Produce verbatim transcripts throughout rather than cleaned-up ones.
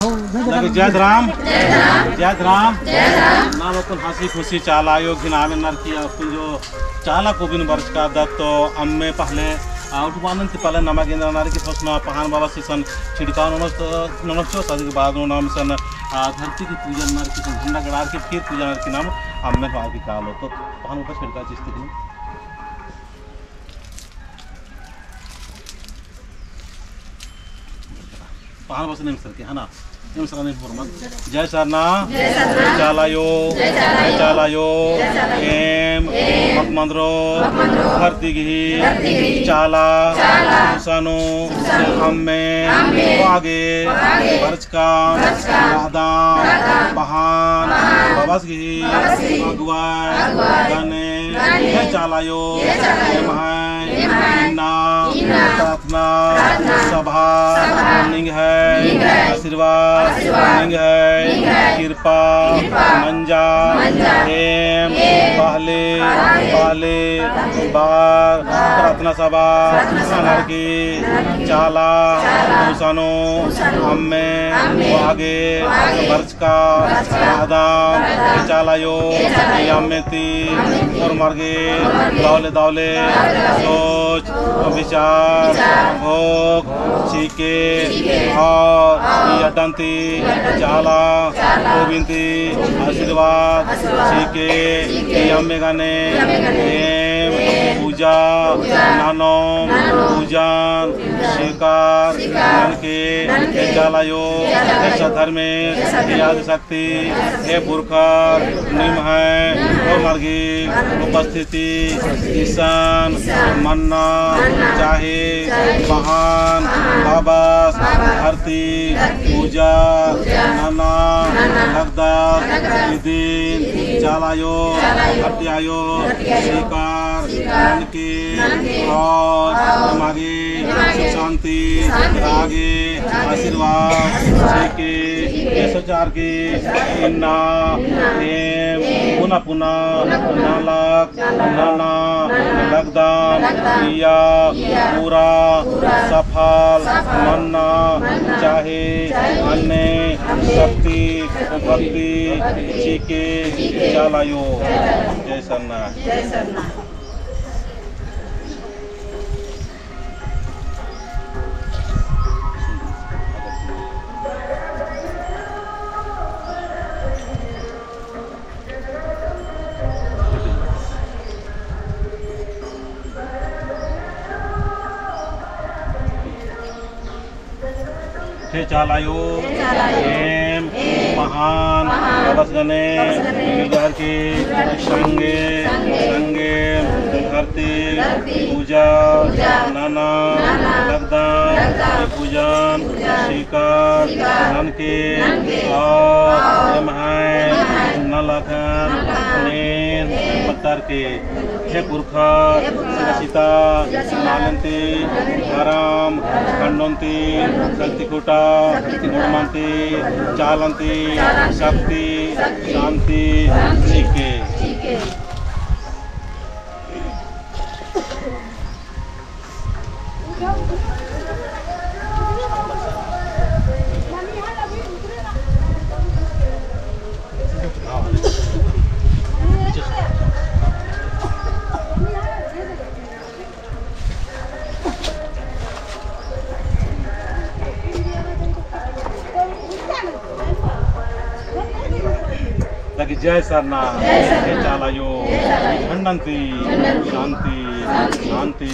लगे जय धरम। जय धरम। नाम अक्कुन हँसी खुशी चाला आयो घिन आमेन नरकी अक्कुन जो चाला कोबिन बरचका दत्तो अम्मे पहले, आ, उठबानन ती पहले नमा गे एन्देर नरकी होसना पहान बाबस इसन छिड़काव ननोस, ननोस चो, शादी के बाद नू नाम इसन, आ, धरती की पूजा नरकी इसन झंडा गड़ारकी फिर पूजा नरकी नाम अम्मे होआ की कालो। तो पहान बाबस छिड़काव चिस्ती की। पहान बाबस नेम सरके, है ना? नेम सरना नेम होरमन। जय सरना। जय सरना। जय चाला आयो। जय चाला आयो। जय चाला आयो। जय चाला आयो। एम, एम, मकमंदरो, मकमंदरो, धरती गही, धरती गही, चाला, चाला, सुसानो, सुसानो, अम्मे, अम्मे, वागे, वागे, बरचका, बरचका, रअदम, रअदम, पहान, पहान, बाबस गही, बाबस गही, अगुवाई, अगुवाई, गने, गने, हे चाला आयो, हे चाला आयो, एम्है, एम्है, इन्ना, इन्ना, प्रार्थना, प्रार्थना, सभा, सभा, निंग्है, निंग्है, आशीर्वाद, आशीर्वाद, निंग्है, निंग्है, कृपा, कृपा, मंजा, मंजा, एम, एम, पहले, पहले, पहले, बार, बार, प्रार्थना सभा, प्रार्थना सभा, ननरकी, ननरकी, चाला, चाला, सुसानो, सुसानो, अम्मे, अम्मे, वागे, वागे, बरच का, बरचका, रअदम, रअदम, हे चाला आयो, हे चाला आयो, ई अम्मे ती, अम्मे ती, होरमर गे, होरमर गे, दव ले दव ले, दव ले दव ले, सोच, सोच, विचार, विचार, भोग, भोग, चिके, चिके, और, और, ई अड्डन ती, ई अड्डन ती, चाला, चाला, कोबिन ती, कोबिन ती, आशीर्वाद, आशीर्वाद, चिके, चिके, ई अम्मे गने, ई अम्मे गने, एम, एम, पूजा, पूजा, ननोम, ननोम, पूजन, स्वीकार ननके, हे चाला आयो, हे सत धर्मेस, हे आदि शक्ति, हे पुरखर, निम्है होरमर गही उपस्थिति इसन मन्ना चाही, पहान बाबस धरती पूजा नना लगदस, इदिन चाला आयो, घटिया आयो, स्वीकार ननके, और एमा गे सुख शांति रआ गे आशीर्वाद चिके, ये सोचार की इन्ना एम पुना पुना नलख नना लगदम, इय्या पूरा सफल मन्ना चाही, अन्ने शक्ति भक्ति चिके चाला आयो। जय सरना। जय सरना। हे चाला आयो, हे चाला आयो, एम, एम, पहान, पहान, बाबस गने, बाबस गने, गिरधर की, गिरधर की, संगे, संगे, संगे, धरती, धरती, पूजा, पूजा, नना, नना, लगदम, लगदम, पूजन, पूजन, स्वीकार, स्वीकार, ननके, ननके, और, और, एम्है, एम्है, नलखन, नलखन, नीन, नीन, पत्तर के, हे पुरखर, सिरासिता, नालन्ती, धरम, खंडोन्ती, शक्ति खुटा, मुड़मन ती, चालन ती, शक्ति, शांति, चिके। ताकि जय सरना, जय सरना। जय चाला आयो, जय चाला आयो। खंडन ती, खंडन ती। शांति, शांति, शांति,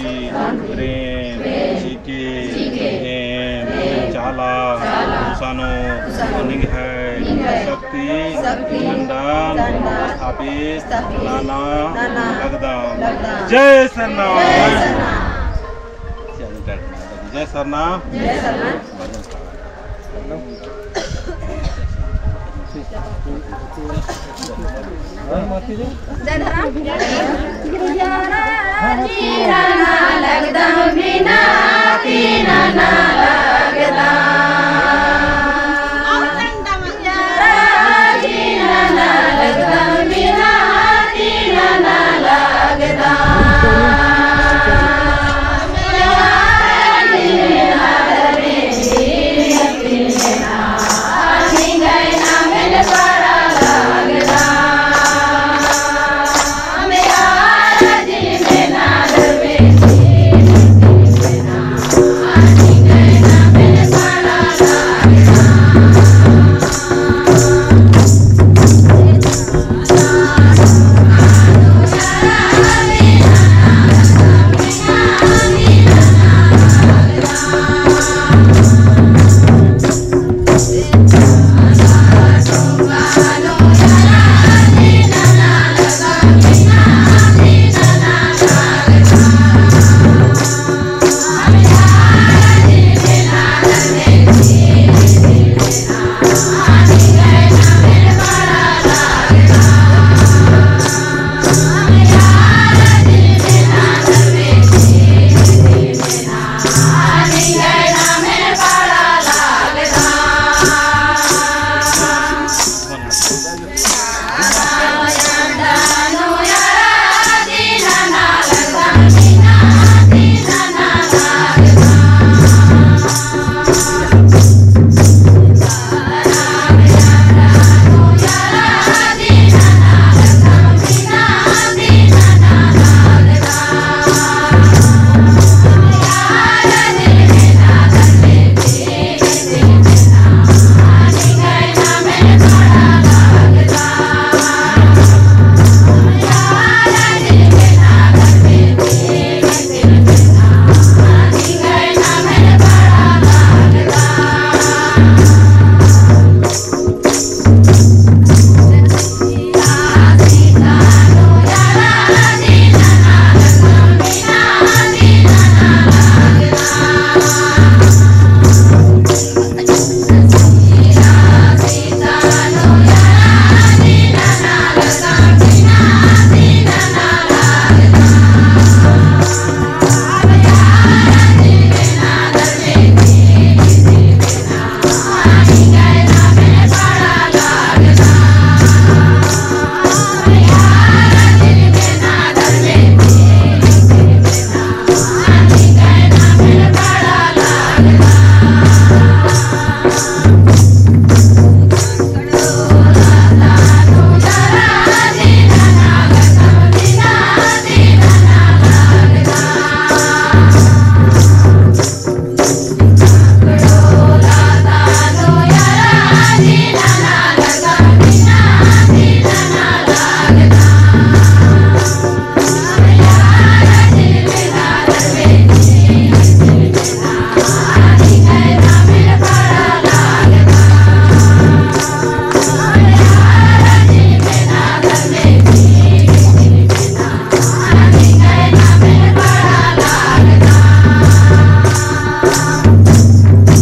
प्रेम, प्रेम, चिके, चिके, एम, एम, चाला, चाला, उसानो, उसानो, निंग्है, निंग्है, शक्ति, शक्ति, झंडन, झंडन, स्थापित, स्थापित, नना, नना, लगदम। लगदम। जय सरना। जय सरना। जय सरना। जय सरना।